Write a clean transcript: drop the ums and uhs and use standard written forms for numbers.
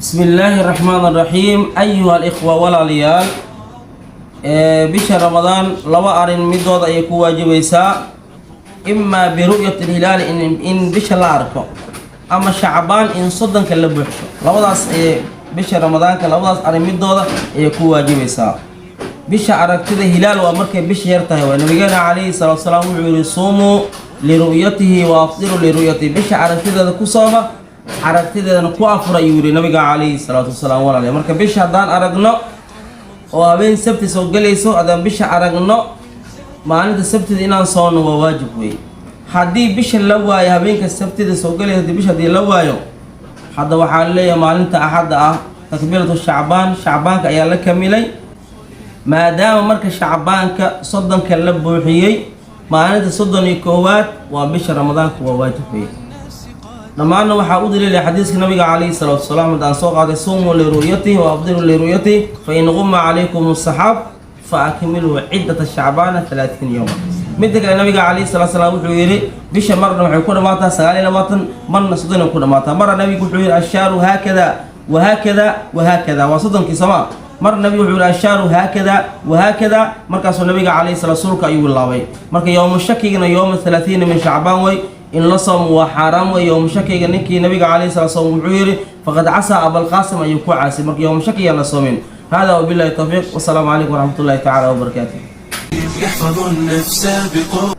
Bismi illaahi araxmaan araxiim. Ayuha alikhwa, walaalayaal, bisha Ramadaan laba arrin midooda ayay ku waajibaysaa: imaa biru'yati alhilaali, in bisha la arko, ama Shacbaan in 30-ka la buuxsho. Labadaas ayay bisha Ramadaanka, labadaas arrin midooda ayay ku waajibaysaa. Bisha aragtida hilaal waa markay bisha yar tahay. Waa Nabigeena calayhi salaatu wasalaam wuxuu yihi: "Suumuu liru'yatihi wa afdiruu liru'yatihi." Bisha aragtideeda ku sooma, aragtideedana ku afura, ayuu yihi Nabiga calayhi salaatu wasalaam. Walaalayaal, marka bisha haddaan aragno oo habeen Sabti soo gelayso, haddaan bisha aragno maalinta Sabtida, inaan soonno waa waajib wey. Haddii bisha la waayo, habeenka Sabtida soo gelaysa hadii bisha haddii la waayo, hadda waxaa leeyahay maalinta Axadda ah takmiilatu Shacbaan, Shacbaanka ayaa la kamilay. Maadaama marka Shacbaanka 30-ka la buuxiyey, maalinta 31aad waa bisha Ramadaanka, waa waajib wey. Dhammaanna waxaa u daliilay xadiiska Nabiga calayhi salaatu wasalaam haddaan soo qaaday: "Suumuu liru'yatihi wa afdiruu liru'yatihi, fa in qumma calaykum asaxaab fa akmiluu ciddata Shacbaana 30 yowma." Midda kale, Nabiga calayhi salatu salaam wuxuu yidhi: bisha marna waxay ku dhamaataa 29, marna 30 ku dhamaataa. Marna Nabigu wuxuu yidhi: "Ashaaru haakada wahaakada wahaakada." Waa 30-kii sooma. Mar Nabigu wuxuu yidhi: "Ashaaru haakada wahaakada." Markaasuu Nabiga calayhi salatu sulka ayuu bilaabay. Marka yowmu shakigana yowma 30 min Shacbaan wey. In la soomo waa xaaraam wey yowmu shakiga. Ninkii Nabiga calayhi salatu slam wuxuu yidhi: "Faqad casaa Abalqaasim," ayuu ku caasay. Marka yowmu shakigaan la soomin. Hada wabillahi tawfiiq, wasalaamu calaykum waraxmat ullahi tacaala wabarakaatuh. يحفظ النفس بقوة.